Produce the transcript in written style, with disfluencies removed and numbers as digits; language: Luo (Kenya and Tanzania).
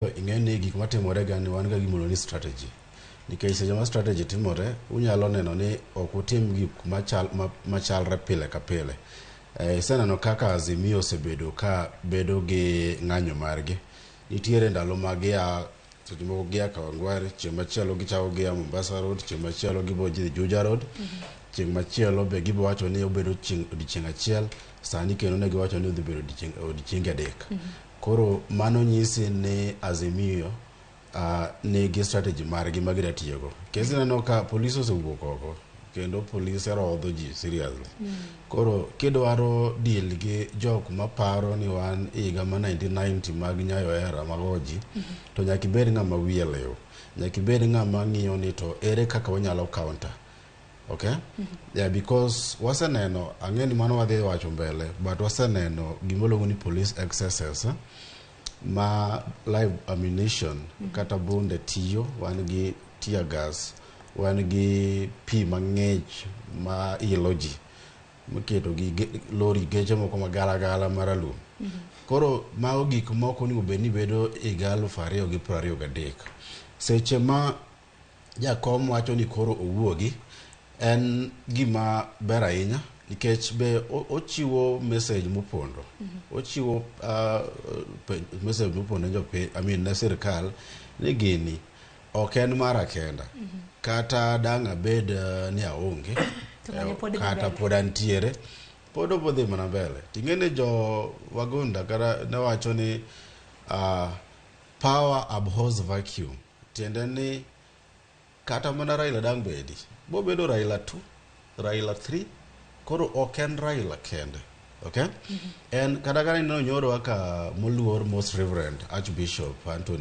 Ing'e ni gik matimore ga ni wan ga gimoro ni strategy. Nikech seche ma strategy timore, unyalo neno ni ok utim gik machal, machalre pile ka pile. Iseneno kaka Azimio osebedo ka bedo gi ng'anyo margi. Nitiere ndalo ma gia seche moko gia Kawangware, chieng' machielo gichako gia Mombasa Road, chieng' machielo gibo dhi Juja Road, chieng' machielo be gibo wacho ni obedo chieng' odiochieng' achiel, sani kendo ne giwacho ni odhi bedo odiochienge adek. Koro mano nyisi ni Azimio nigi strategy margi ma gida tiyogo. Kendo ineno ka polis osewuok oko kendo polise rodho ji seriously. Koro kidwaro deal gi jok maparo ni wan higa ma 1990 mag Nyayo era mago ji, to nyaka ibed ng'ama wiye liw. Nyaka ibed ng'ama ng'iyo ni to ere kaka wanyalo counter. Okay? Yeah, because waseneno, ang'e ni mano wadhi wacho mbele, but waseneno gima iluongo ni police excesses ma live ammunition kata bunde tiyo, wan gi tear gas, wan gi pi mang'ich ma ilo ji miketo gi lori geche moko magalagala maralum. Koro mago gik moko onego bed ni bedo higa 2023. Seche ma jakom wacho ni koro owuogi en gima ber ahinya nikech be ochiwo message mopondo. Ochiwo message mopondo ne jopiny, I mean ne sirkal ni gini ok en mara kenda. Kata dang' abed ni aonge, To ng'anyo pod dhi kata mbele. pod antiere, pod obodhi mana mbele. Ting'e ni jo wagunda kata ne wacho ni power abhors vacuum. Tiende ni kata mana Raila dang' bedi, bobedo Raila 2, Raila 3, koro ok en Raila kende. Okay? En kata ka ineno nyoro kaka moluor Most Reverend Archbishop Anthony